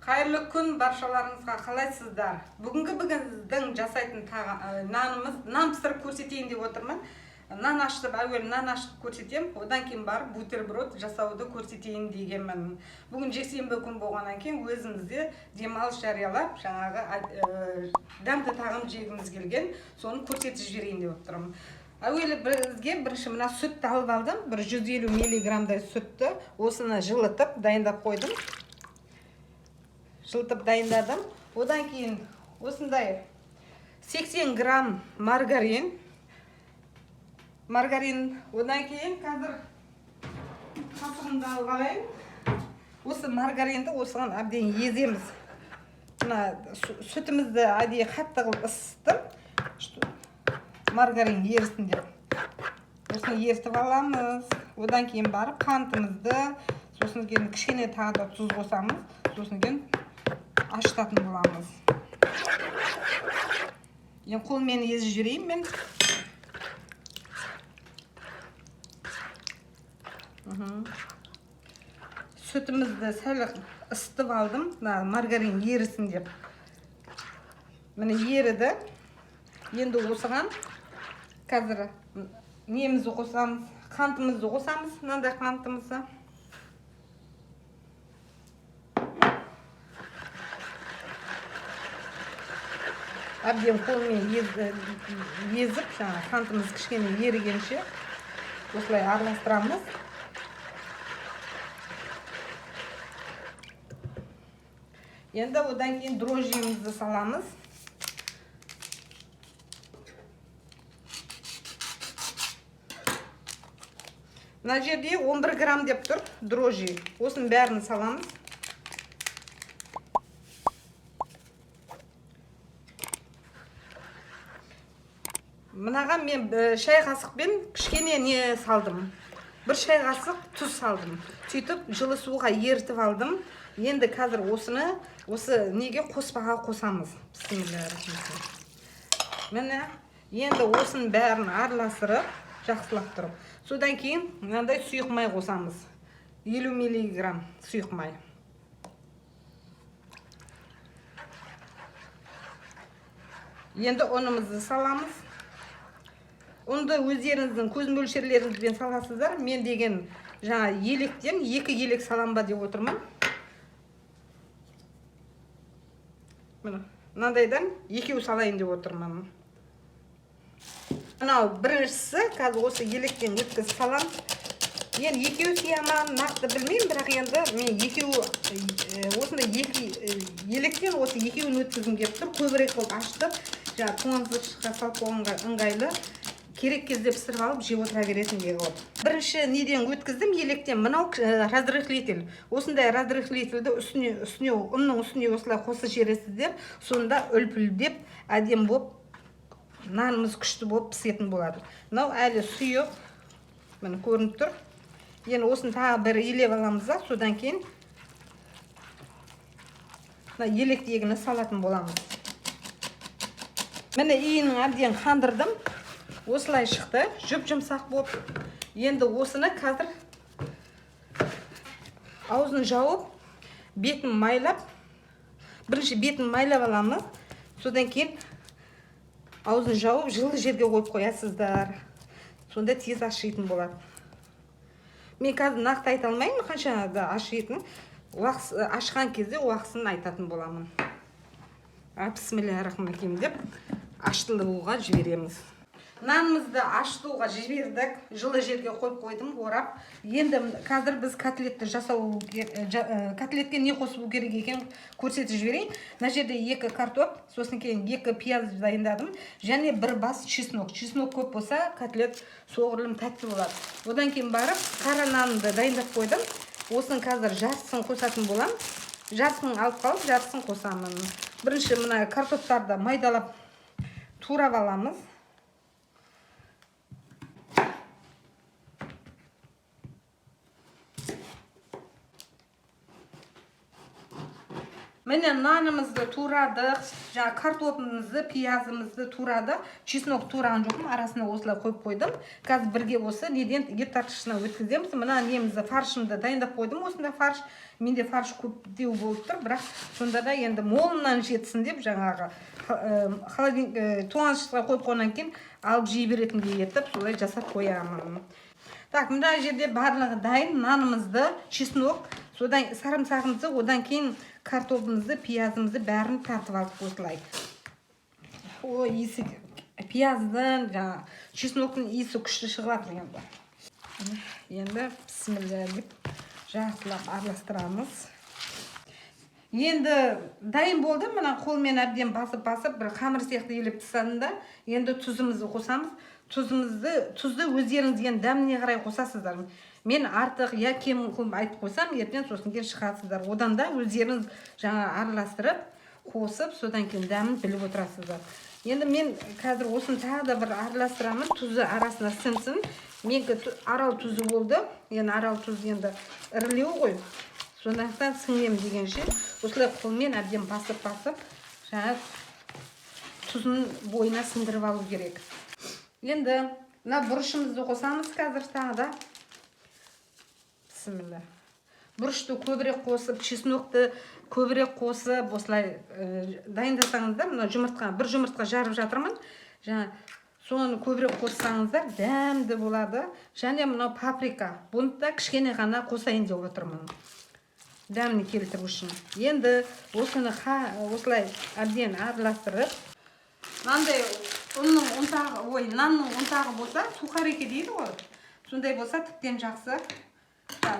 Қайырлы күн баршаларыңызға, қалайсыздар? Бүгінгі біздің жасайтын нанымыз, нан пісіріп көрсетейін деп отырмын. Нан ашытып, әуелі нан ашытып көрсетемін, одан кейін барып бутерброд жасауды көрсетейін дегенмін. Бүгін жексенбі күн болғаннан кейін өзімізде демалыс жариялап, жаңағы дәмді тағам жегіміз келген, соны көрсетіп жіберейін деп отырмын. Әуелі бізге бірінші мына сүтті алып алдым, бір 150 миллиграммдай сүтті, осыны жылытып дайындап қойдым. Жылытып дайындадым. Одан кейін осындай 80 грамм маргарин. Маргарин, одан кейін қазір қасығымды алып алайын. Осы маргаринді осыған әбден еземіз. Мына сүтімізді әдейі қатты қылып ысыттым, маргарин ерісін деп. Осыны ерітіп аламыз. Одан кейін барып қантымызды, сосын кейін кішкене тағы да тұз қосамыз, сосын кейін ашытатын боламыз. Енді қолмен езіп жіберейін мен. Сүтімізді сәл ысытып алдым, мына маргарин ерісін деп. Міне, еріді. Енді осыған қазір немізді қосамыз, қантымызды қосамыз, мынандай қантымызды. Әбден қолмен езіп, жаңағы қантымыз кішкене ерігенше осылай араластырамыз. Енді одан кейін дрожжимізді саламыз. Мына жерде 11 грамм деп тұр дрожжи. Осының бәрін саламыз. Мынаған мен шай қасықпен кішкене не салдым. Бір шай қасық тұз салдым. Сөйтіп жылы суға ерітіп алдым. Енді қазір осыны осы неге қоспаға қосамыз. Бисмиллахиррахманиррахим. Міне, енді осының бәрін араластырып, жақсылап тұрып. Содан кейін мынандай сұйық май қосамыз. 50 миллиграмм сұйық май. Енді ұнымызды саламыз. Ұнды өздеріңіздің көз мөлшерлеріңізбен саласыздар. Мен деген жаңа електен 2 елек салам ба деп отырмын. Міне, мынандайдан екеу салайын деп отырмын. Мынау біріншісі, қазір осы електен өткізіп салам. Енді екеу сыя ма, нақты білмеймін, бірақ енді мен екеу, осындай екі електен осы екеуін өткізгім келіп тұр. Көбірек қылып ашытып, жаңа тоңазытқышқа салып қойғанға ыңғайлы. Керек кезде пісіріп алып жеп отыра беретіндей қылып. Бірінші неден өткіздім, електен. Мынау разрыхлитель. Осындай разрыхлительді ұнның үстіне осылай қосып жібересіздер. Сонда үлпілдеп, әдемі болып, нанымыз күшті болып пісетін болады. Мынау әлі сұйық, міне көрініп тұр. Енді осыны тағы бір елеп аламыз да, содан кейін мына електегіні салатын боламыз. Міне, иінін әбден қандырдым. Осылай шықты, жұп-жұмсақ болып. Енді осыны қазір аузын жауып, бетін майлап, бірінші бетін майлап аламыз. Содан кейін аузын жауып, жылы жерге қойып қоясыздар. Сонда тез ашитын болады. Мен қазір нақты айта алмаймын, қанша да ашитын. Ашқан кезде уақытысын айтатын боламын. Бисмиллахиррахманиррахим деп ашытылуға жібереміз. Нанымызды ашытуға жібердік, жылы жерге қойып қойдым, орап. Енді қазір біз котлетті жасау котлетке не қосу керек екенін көрсетіп жіберейін. Мына жерде 2 картоп, сосын кейін 2 пияз дайындадым, және бір бас чеснок. Чеснок көп болса, котлет соғұрлым тәтті болады. Одан кейін барып қара нанды дайындап қойдым. Осының қазір жартысын қосатын боламын. Жартысын алып қалып, жартысын қосамын. Бірінші мына картоптарды майдалап турап аламыз. Міне, нанымызды турадық, жаңа картопымызды, пиязымызды турадық. Чеснок тураған жоқпын, арасына осылай қойып қойдым. Қазір бірге осы неден ет тартқышына өткіземіз. Мына немізді, фаршымды дайындап қойдым. Осында фарш, менде фарш көптеу болып тұр, бірақ сонда да енді молынан жетсін деп жаңағы холодильник тоңазытқышқа қойып қойғаннан кейін алып жей беретіндей етіп солай жасап қоямын. Так, мына жерде барлығы дайын. Нанымызды, чеснок, содан сарымсағымызды, одан кейін картопымызды, пиязымызды бәрін тартып алдық осылай. О, иісі пияздың, жаңағы чесноктың иісі күшті шығып жатыр енді. Енді бісміллә деп жақсылап араластырамыз. Енді дайын болды. Мына қолмен әбден басып-басып бір қамыр сияқты елеп тастадым да. Енді тұзымызды қосамыз. Тұзды өздеріңізге дәміне қарай қосасыздар. Мен артық я кем қылып айтып қойсам, ертең сосын кейін шығасыздар. Одан да өздеріңіз жаңа араластырып, қосып, содан кейін дәмін біліп отырасыздар. Енді мен қазір осыны тағы да бір араластырамын, тұзы арасына сіңсін. Менікі арал тұзы болды. Енді арал тұзы енді ірілеу ғой. Сондықтан сіңем дегенше осылай қолмен әбден басып-басып жаңа тұзын бойына сіңдіріп алу керек. Енді мына бұрышымызды қосамыз қазір тағы да. Бісміллә. Бұрышты көбірек қосып, чеснокты көбірек қосып, осылай дайындасаңыздар, мына жұмыртқа, бір жұмыртқа жарып жатырмын. Жаңа соны көбірек қоссаңыздар дәмді болады. Және мынау паприка, бұны да кішкене ғана қосайын деп отырмын. Дәмін келтіру үшін. Енді осыны осылай әбден араластырып, мынандай ұнның ұнтағы, ой, нанның ұнтағы болса, сухарики дейді ғой. Сондай болса тіптен жақсы.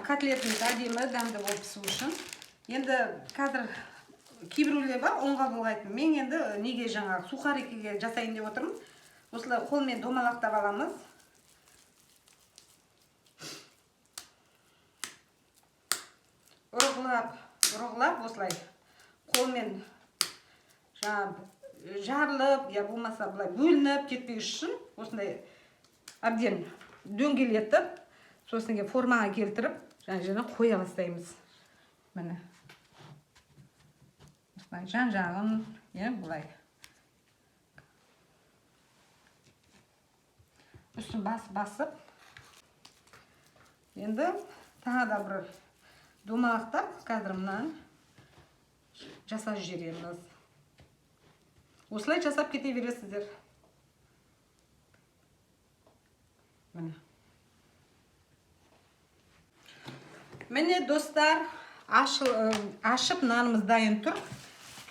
Котлетіміз әдемі, дәмді болып пісу үшін. Енді қазір кейбіреулер бар ұнға былғайтын. Мен енді неге жаңағы сухарикіге жасайын деп отырмын. Осылай қолмен домалақтап аламыз. Ұрғылап, ұрғылап осылай қолмен жаңағы жарылып, я болмаса былай бөлініп кетпес үшін осындай әбден дөңгелетіп, сосын кейін формаға келтіріп, жан жағына қоя бастаймыз. Міне. Осылай жан жағын, иә, былай. Үстін басып-басып. Енді тағы да бір домалақтап, қазір мынаны жасап жібереміз. Осылай жасап кете бересіздер. Міне. Міне, достар, ашып нанымыз дайын тұр.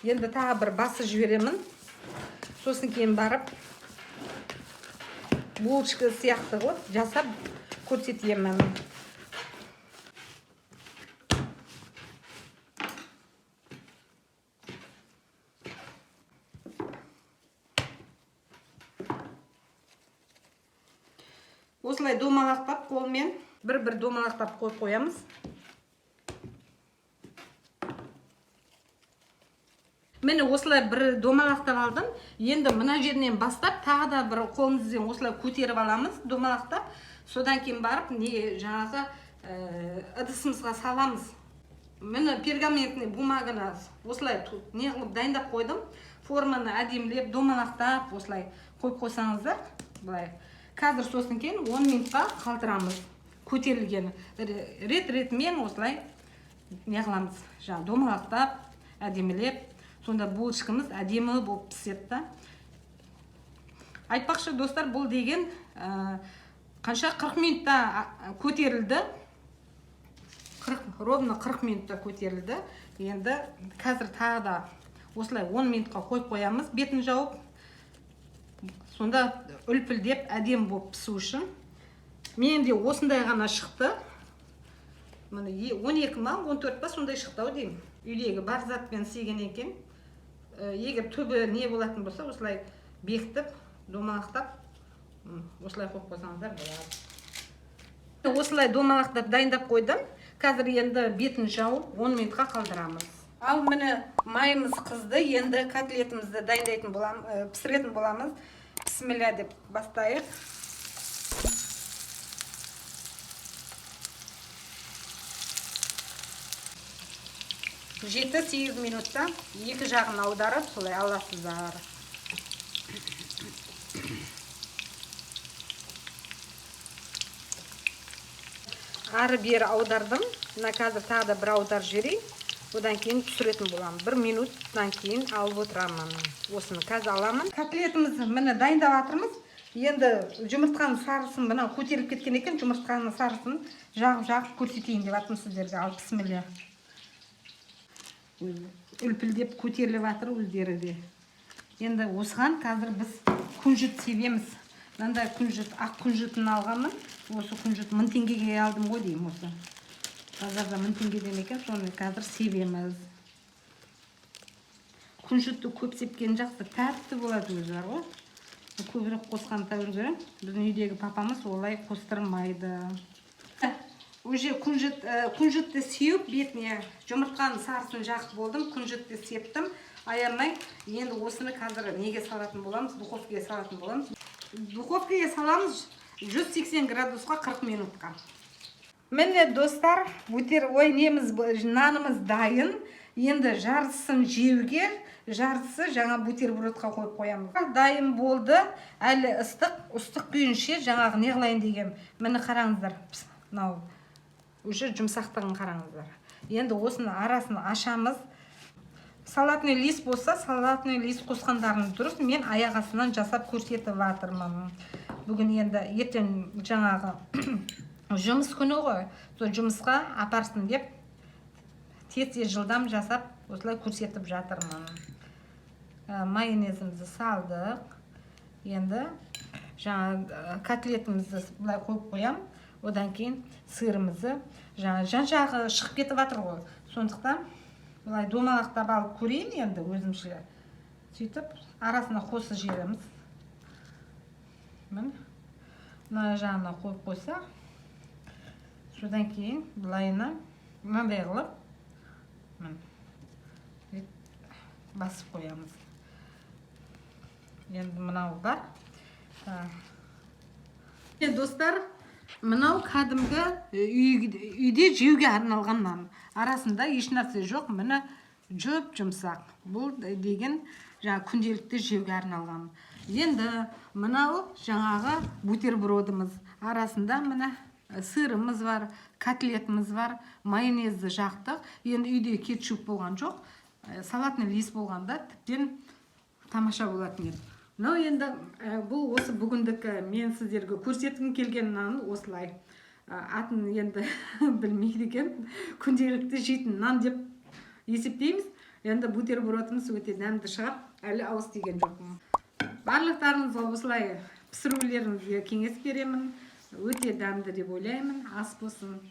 Енді тағы бір басып жіберемін. Сосын кейін барып булочка сияқты қылып жасап көрсетемін. Осылай домалақтап қолмен бір-бір домалақтап қойып қоямыз. Міне, осылай бір домалақтап алдым. Енді мына жерінен бастап тағы да бір қолымызбен осылай көтеріп аламыз домалақтап. Содан кейін барып не жаңағы ыдысымызға саламыз. Міне, пергаментный бумаганы осылай не қылып дайындап қойдым. Форманы әдемілеп домалақтап осылай қойып қойсаңыздар, былай. Қазір сосын кейін 10 минутқа қалдырамыз. Көтерілгені. Рет-ретімен осылай не қыламыз. Жаңа домалақтап, әдемілеп, сонда булочкамыз әдемі болып піседі да. Айтпақшы, достар, бұл деген қанша 40 минутта көтерілді. Ровно 40 минутта көтерілді. Енді қазір тағы да осылай 10 минутқа қойып қоямыз, бетін жауып. Сонда үлпілдеп әдемі болып пісу үшін. Мен де осындай ғана шықты. Міне, 12 ма, 14 па сондай шықты ау деймін. Үйдегі бар затпен істеген екен. Егер түбі не болатын болса, осылай бекітіп, домалақтап, осылай қойып қойсаңыздар болады. Осылай домалақтап дайындап қойдым. Қазір енді бетін жауып 10 минутқа қалдырамыз. Ал міне, майымыз қызды, енді котлетімізді дайындайтын пісіретін боламыз. Бісміллә деп бастайық. 7-8 минутта екі жағын аударып, солай аласыздар. Ары бері аудардым. Мына қазір тағы да бір аударып жіберейін. Одан кейін түсіретін боламын. 1 минуттан кейін алып отырамын. Осыны қазір аламын. Котлетімізді міне дайындап жатырмыз. Енді жұмыртқаның сарысын, мына көтеріліп кеткен екен, жұмыртқаның сарысын жағып-жағып көрсетейін деп жатырмын сіздерге. Ал бісміллә. Үлпілдеп көтеріліп жатыр өздері де. Енді осыған қазір біз күнжіт себеміз. Мынандай күнжіт, ақ күнжітін алғанмын. Осы күнжіт 1000 теңгеге алдым ғой деймін осы. Базарда 1000 теңгеден екен, соны қазір себеміз. Күнжітті көп сепкен жақсы, тәтті болады өзі бар ғой. Көбірек қосқан тәуір көремін. Біздің үйдегі папамыз олай қостырмайды. Уже күнжітті сеуіп, бетіне жұмыртқаның сарысын жағып болдым, күнжітті септім. Аямай, енді осыны қазір неге салатын боламыз? Духовкаға салатын боламыз. Духовкаға саламыз 180 градусқа 40 минутқа. Міне, достар, бутер, ой, неміз, нанымыз дайын. Енді жартысын жеуге, жартысы жаңа бутербродқа қойып қоямыз. Дайын болды, әлі ыстық, ыстық күйінше жаңағы не қылайын дегенім. Міне, қараңыздар, мынау уже жұмсақтығын қараңыздар. Енді осының арасын ашамыз. Салатный лист болса, салатный лист қосқандарыңыз дұрыс. Мен аяқ астынан жасап көрсетіп жатырмын. Бүгін енді ертең жаңағы жұмыс күні ғой, сол жұмысқа апарсын деп тез-тез жылдам жасап осылай көрсетіп жатырмын. Майонезімізді салдық. Енді жаңа котлетімізді былай қойып қоямын. Одан кейін сырымызды, жаңа жан жағы шығып кетіп жатыр ғой, сондықтан былай домалақтап алып көрейін енді өзімше. Сөйтіп арасына қосып жібереміз. Міне, мына жағына қойып қойсақ, содан кейін былайына мынандай қылып, міне, басып қоямыз. Енді мынау бар. Так. Достар, мынау кәдімгі үйде жеуге арналған нан. Арасында ешнәрсе жоқ, міне, жұп жұмсақ. Бұл деген жаңа күнделікті жеуге арналған. Енді мынау жаңағы бутербродымыз. Арасында, міне, сырымыз бар, котлетіміз бар, майонезді жақтық. Енді үйде кетчуп болған жоқ, салатный лист болғанда тіптен тамаша болатын еді. Мынау енді бұл осы бүгіндікі мен сіздерге көрсеткім келген нан осылай. Атын енді білмейді екен, күнделікті жейтін нан деп есептейміз. Енді бутербродымыз өте дәмді шығар, әлі ауыз тиген жоқпын. Барлықтарыңызға осылай пісірулеріңізге кеңес беремін. Өте дәмді деп ойлаймын. Ас болсын.